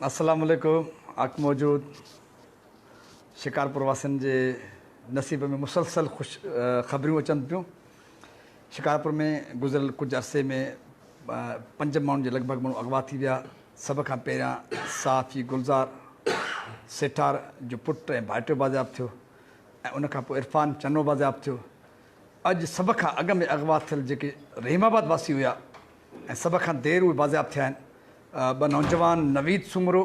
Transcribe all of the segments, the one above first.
السلام عليڪم حق موجود شڪارپور واسين جي نصيب ۾ مسلسل خوش خبريون اچن پيون شڪارپور ۾ گذريل ڪجهه عرصي ۾ پنج ماڻهن جي لڳ ڀڳ ماڻهو اغوا ٿي ويا سڀ کان پهريان صحافي گلزار سيٺار جو پٽ ۽ ڀائٽيو بازياب ٿيو ۽ ان کان پوء عرفان چنو بازياب ٿيو اڄ سڀ کان اڳ ۾ اغوا ٿيل جيڪي رحيم آباد واسي هيا ۽ سڀ کان دير اهي بازياب ٿيا آهن ٻه نوجوان نويد سومرو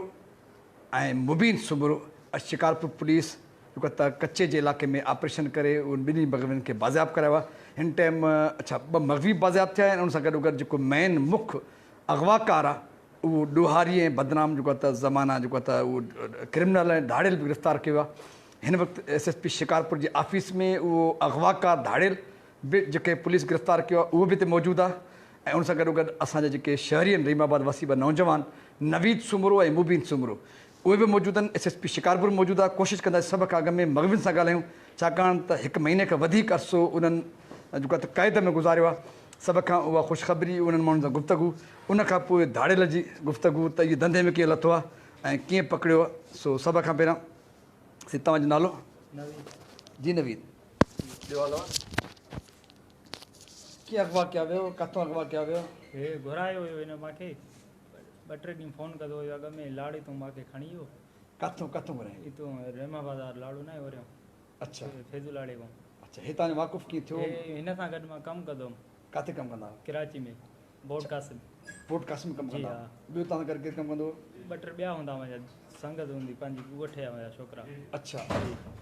۽ مبين سومرو اڄ شڪارپور پوليس جيڪو ته ڪچي جي علائقي ۾ آپريشن ڪري انهن ٻنهي مغوين کي بازياب ڪرايو آهي هن ٽائيم اڇا ٻه مغوي بازياب ٿيا آهن ان سان گڏو گڏ جيڪو مين مک اغواڪار آهي اهو ڏوهاري ۽ بدنام جيڪو ته زمانه جيڪو ته اهو ڪرمنل ۽ ڌاڙيل به گرفتار ڪيو آهي هن وقت ايس ايس پي شڪارپور جي آفيس ۾ اهو اغواڪار ڌاڙيل به جيڪي پوليس گرفتار ڪيو آهي اهو به هتي موجود آهي ۽ ان سان گڏو گڏ اسان جا جيڪي شهري آهن رحيم آباد واسي ٻه نوجوان نويد سومرو ۽ مبين سومرو اهي به موجود آهن ايس ايس پي شڪارپور به موجود آهي ڪوشش ڪنداسين سڀ کان اڳ ۾ مغوين سان ڳالهايون ڇاڪاڻ ته هڪ مهيني کان وڌيڪ عرصو انهن جيڪو آهي ته قيد ۾ گذاريو آهي سڀ کان اها خوشخبري انهن ماڻهن سان گفتگو ان کان پوء ڌاڙيل جي گفتگو ته اهي ڌنڌي ۾ ڪيئن لٿو آهي ۽ ڪيئن پڪڙيو آهي سو سڀ کان پهريان سي توهان جو نالو؟ نويد. جي نويد. ٻيو حال احوال؟ ڪيئن اغوا ڪيا ويو؟ ڪٿون اغوا ڪيا ويو؟ هي گهرايو هيو هن مانکي ٻه ٽي ڏينهن فون ڪندو هيو اڳ ۾ لاڙي تون مانکي کڻي ويو. ڪٿون ڪٿون گهرايو؟ اتون رحما بازار لاڙو ناهي اوريون. اڇا. فيضو لاڙي کان. اڇا هي توهان جو واقف ڪيئن ٿيو؟ هي هن سان گڏ مان ڪم ڪندو هوم. ڪاٿي ڪم ڪندا هئو؟ ڪراچي ۾ بورڊ قاسم. بورڊ قاسم ۾ ڪم ڪندا هئو. ٻيو توهان سان گڏ ڪير ڪم ڪندو هو؟ ٻه ٽي ٻيا هوندا هئا سنگت هوندي پنهنجي ڳوٺ جا هيا ڇوڪرا. اڇا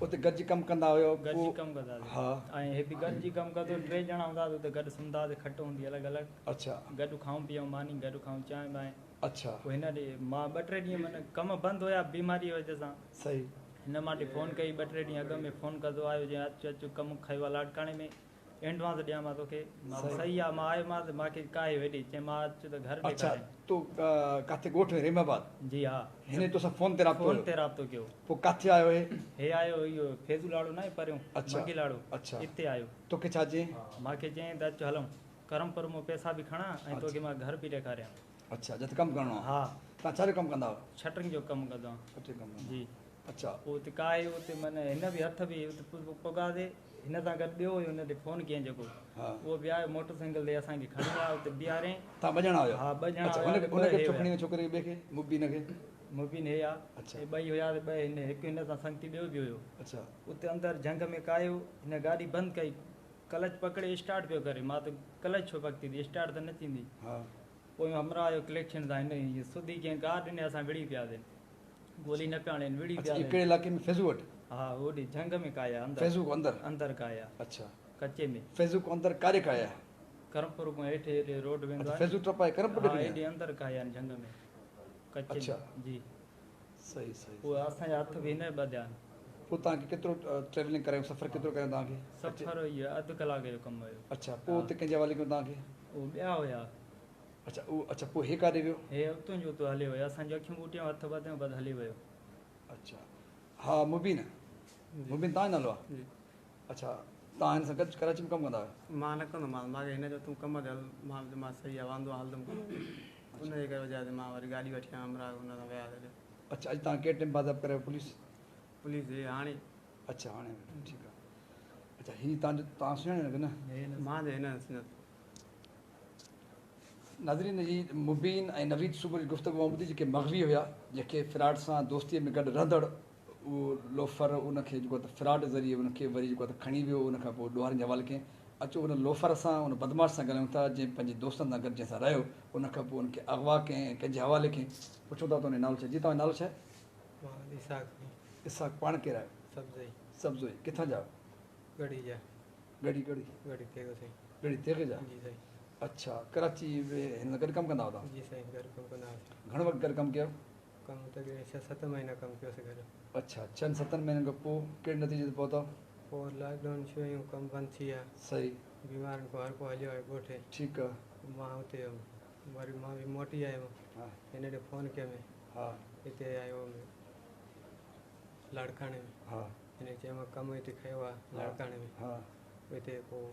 اتي گڏجي ڪم ڪندا هيو؟ گڏجي ڪم ڪندا هئاسين. ها. ۽ هي به گڏجي ڪم ڪندو ٽي ڄڻا هوندا هئاسين اتي گڏ سمهندا هئاسين کٽ هوندي الڳ الڳ. اڇا. گڏ کائون پيئون ماني گڏ کائون چانهه بانهه. اڇا. پوء هن ڏي مان ٻه ٽي ڏينهن من ڪم بند هيا بيماري جي وجه سان. صحيح. هن مان ڏي فون ڪئي ٻه ٽي ڏينهن اڳ ۾ فون ڪندو آيو جي اچ اچ ڪم کنيو آ لاڙڪاڻي ۾. اينڊوانس ڏيان مان توکي. مان صحيح آ مان آيومانس مانکي ڪاهي ويڏي چئين مان اچ ته گهر اڇا ڏيکارين. تو ڪاٿي ڳوٺ ۾ رحيم آباد. جي ها. هن توسان فون تي رابطو فون تي رابطو ڪيو. پوء ڪاٿي آيو هي؟ هي آيو اهو فيضو لاڙو ناهي پريون منگي لاڙو اڇا اتي آيو. توکي ڇا چيائين؟ مانکي چيائين ته اچ هلون ڪرمپور مون پئسا به کڻان ۽ توکي مان گهر به ڏيکاريان. اڇا جتي ڪم ڪرڻو آ. ها. تان ڇا جو ڪم ڪندا آهيو؟ شٽرنگ جو ڪم ڪندو آهيان. شٽرنگ ڪم ڪندا جي. اڇا. پوء اتي ڪاهي اتي من هن به هٿ به اتي پڳاسي هن سان گڏ ٻيو هيو هن تي فون ڪيائين جيڪو اهو به آيو موٽر سائيڪل تي اسان کي کڻي آيو اتي بيهاريائين. تان ٻه ڄڻا هيو؟ ها ٻه ڄڻا اڇا هن کي ڇو کڻي ويو ڇوڪري کي ٻئي کي مبين کي؟ مبين هي آ. اڇا. هي ٻئي هيا ٻه هن هڪ هن سان سنگتي ٻيو به هيو. اڇا. اتي اندر جهنگ ۾ ڪاهيو هن گاڏي بند ڪئي ڪلچ پڪڙي اسٽارٽ پيو ڪري مان ته ڪلچ ڇو پڪتي ٿي اسٽارٽ ته نه ٿيندي. ها. پويون همراهه آيو ڪليڪشن تان هن ائين سڌي ڪنهن گار ڏني اسان وڙهي پياسين گولي نه پيا هڻين وڙهي اڇا پياسين. اهو ڪهڙي علائقي ۾ فيضو وٽ؟ ها هوڏي جهنگ ۾ ڪاهيا اندر. فيضو کان اندر؟ اندر ڪاهيا. اڇا. ڪچي ۾. فيضو کان اندر ڪاڏي ڪاهيا؟ ڪرمپور کان هيٺ هيڏي روڊ ويندو اڇا آهي. فيضو ٽپائي ڪرمپور ڏي ها کڻي آيا؟ هيڏي اندر ڪاهيا آهن جهنگ ۾ ڪچي ۾. اڇا. جي. صحيح صحيح. پوء اسان جا هٿ به هن ٻڌيا آهن. پوء توهان کي ڪيترو ٽريولنگ ڪرايون سفر ڪيترو ڪرايون توهان کي؟ سفر اهو اڌ ڪلاڪ جو ڪم هيو. اڇا پوء اتي ڪنهن جي حوالي ڪيون توهان کي؟ اهو ٻيا هيا. اڇا اهو اڇا پوء هي ڪاڏي ويو؟ هي اتون جو اتو هليو ويو اسان جون اکيون ٻوٽيون هٿ ٻڌيون بس هلي ويو. اڇا ها مبين مبين توهان جو نالو آهي؟ جي. اڇا توهان هن سان گڏ ڪراچي ۾ ڪم ڪندا آهيو؟ مان نه ڪندو مانس مان هن جو تون ڪم تي هل مان چيومانس صحيح آهي واندو آهي هلندم ڪم تي ان جي ڪري وجهه تي مان وري گاڏي وٺي آيم همراهه ان سان وياسين هليو. اڇا اڄ توهان ڪهڙي ٽيم بازياب ڪرايو پوليس؟ پوليس هي هاڻي. اڇا هاڻي ٺيڪ آهي اڇا هي توهان جو توهان سڃاڻي هن کي نه؟ مان ته هن نه سڃاتو. ناظرين هي مبين ۽ نويد سومري جي گفتگو مان ٻڌي جيڪي مغوي هيا جيڪي فراڊ سان دوستي ۾ گڏ رهندڙ اهو لوفر ان کي جيڪو ته فراڊ ذريعي ان کي وري جيڪو ته کڻي ويو ان کان پوء ڏوهارين جي حوالي ڪيائين اچو ان لوفر سان ان بدمعاش سان ڳالهايون ٿا جنهن پنهنجي دوستن سان گڏ جنهن سان رهيو ان کان پوء ان کي اغوا ڪيائين ۽ ڪنهن جي حوالي ڪيائين پڇون ٿا ته ان جو نالو ڇا جي توهان جو نالو ڇا آهي؟ محمد اسحاق. اسحاق پاڻ ڪير آهيو؟ سبزوئي. سبزوئي ڪٿان جا آهيو؟ ڳڙهي جا. ڳڙهي ڳڙهي. ڳڙهي تيغو سائين. ڳڙهي تيغي جا؟ جي سائين. اڇا ڪراچي ۾ هن سان گڏ ڪم ڪندا هئا توهان؟ جي سائين گڏ ڪم ڪندا هئاسين. گهڻو وقت گڏ ڪم ڪيو؟ ڪم تقريبن ڇهه ست مهينا ڪم ڪيوسين گڏ. اڇا ڇهن ستن مهينن کان پوء ڪهڙي نتيجي تي پهتؤ؟ پوء لاڪ ڊائون ٿيو ۽ ڪم بند ٿي ويا. صحيح. بيمارن کان هر ڪو هليو آيو ڳوٺ. ٺيڪ آ. مان اتي هيم وري مان به موٽي آيم. ها. هن ڏي فون ڪيم. ها. هتي آيو هوم لاڙڪاڻي ۾. ها. هن چيو مان ڪم هتي کنيو آ لاڙڪاڻي ۾. ها. اتي پوء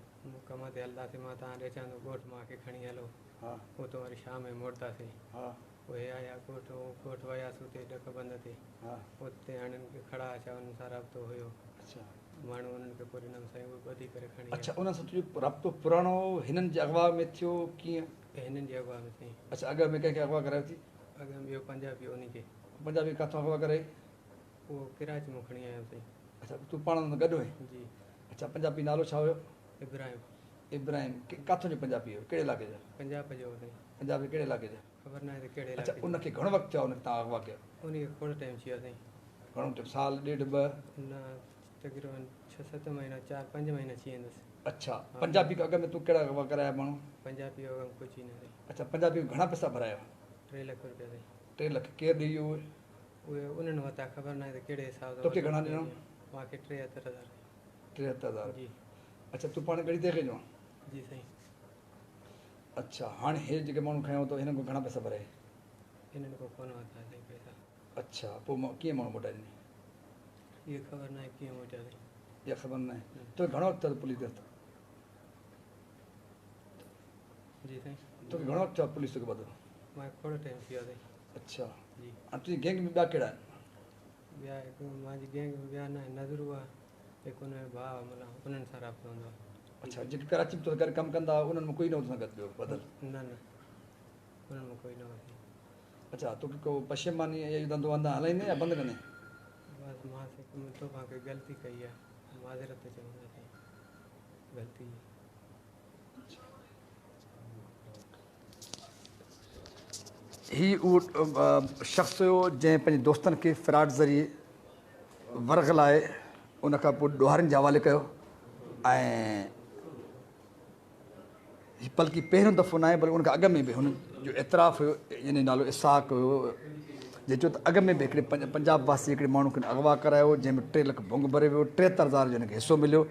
ڪم تي هلنداسين مان توهان ڏي اچان ٿو ڳوٺ مان کي کڻي هلو. ها. اتو وري شام جو موٽنداسين. ها. پوء هي آيا ڳوٺ ڳوٺ وياسون اتي ڏڪ بند تي اتي هنن کي کڙا اچا انهن سان رابطو هيو ماڻهو انهن کي پوء ڏنم سائين اهي ٻڌي ڪري کڻي اڇا انهن سان تنهنجو رابطو پراڻو هو هنن جي اغوا ۾ ٿيو ڪيئن؟ هنن جي اغوا ۾ سائين. اڇا اڳ ۾ ڪنهن کي اغوا ڪرايو ٿي؟ اڳ ۾ ٻيو پنجابي انهي کي. پنجابي ڪاٿون اغوا ڪرائي؟ اهو ڪراچي مان کڻي آيم سائين. اڇا تون پاڻ ان سان گڏ هئين؟ جي. اڇا پنجابي نالو ڇا هيو؟ ابراهيم. ابراهيم ڪاٿون جو پنجابي هيو ڪهڙي علائقي جو؟ پنجاب جو هو سائين. پنجاب جي ڪهڙي علائقي جو؟ خبر ناهي ته ڪهڙي اڇا علائقي جو. ان کي گهڻو وقت ٿيو آهي ان کي توهان اغوا ڪيو؟ ان کي کوڙ ٽائيم ٿي ويو سائين. گهڻو ٽائيم سال ڏيڍ ٻه؟ نه تقريبن ڇهه ست مهينا چار پنج مهينا ٿي ويندس. اڇا پنجابي کان اڳ ۾ تون ڪهڙا اغوا ڪرايا ماڻهو؟ پنجابي اڳ ۾ ڪجهه ئي نه سائين. اڇا پنجابي کان گهڻا پئسا ڀرايا؟ 3 لک روپيا سائين. 3 لک ڪير ڏئي ويو اهي؟ اهي انهن ورتا خبر ناهي ته ڪهڙي حساب سان توکي گهڻا ڏنا؟ مان کي 73000. 73000 جي. اڇا تون پاڻ ڳڙهي تيغي جو آهين؟ جي سائين. اڇا هاڻي هي جيڪي ماڻهو کنيو اٿو هنن کان گهڻا پئسا ڀرايئي؟ هنن کان ڪونه ورتا سائين پئسا. اڇا پوء ڪيئن ماڻهو موٽائي ڏني؟ اها خبر ناهي ڪيئن موٽيا سائين. اها خبر ناهي. توکي گهڻو وقت ٿيو پوليس گرفتار؟ جي سائين. توکي گهڻو وقت ٿيو پوليس توکي ٻڌو؟ مان کوڙ ٽائيم ٿي ويو سائين. اڇا جي. هاڻي تنهنجي گينگ ۾ ٻيا ڪهڙا آهن؟ ٻيا هڪ مانجي گينگ ۾ ٻيا نه آهن نظرو آهي هڪ ان جو ڀاء آهي ملان انهن سان رابطو هوندو آهي. اڇا جيڪي ڪراچي ۾ توسان گڏ ڪم ڪندا هئا انهن مان ڪوئي نه هو توسان گڏ ٻيو بدل؟ نه نه انهن مان ڪوئي نه هو سائين. اڇا توکي ڪو پشيماني يا اهو ڌنڌو اندان هلائيندين يا بند ڪندين؟ بس مان سائين توکان ڪئي غلطي ڪئي آهي معذرت ٿو چوان سائين غلطي. هي اهو شخص هيو جنهن پنهنجي دوستن کي فراڊ ذريعي ورغلائي ان کان پوء ڏوهارين جي حوالي ڪيو ۽ هي بلڪه پهريون دفعو ناهي بلڪه ان کان اڳ ۾ به هن جو اعتراف هيو يعني نالو اسحاق هيو جنهن چيو ته اڳ ۾ به هڪڙي پنجاب واسي هڪڙي ماڻهو کي اغوا ڪرايو جنهن ۾ 3 لک ڀنگ ڀريو ويو 73000 جو هن کي حصو مليو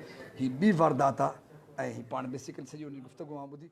هي ٻي واردات آهي ۽ هي پاڻ بيسيڪلي سڄي ان جي گفتگو مان ٻڌي.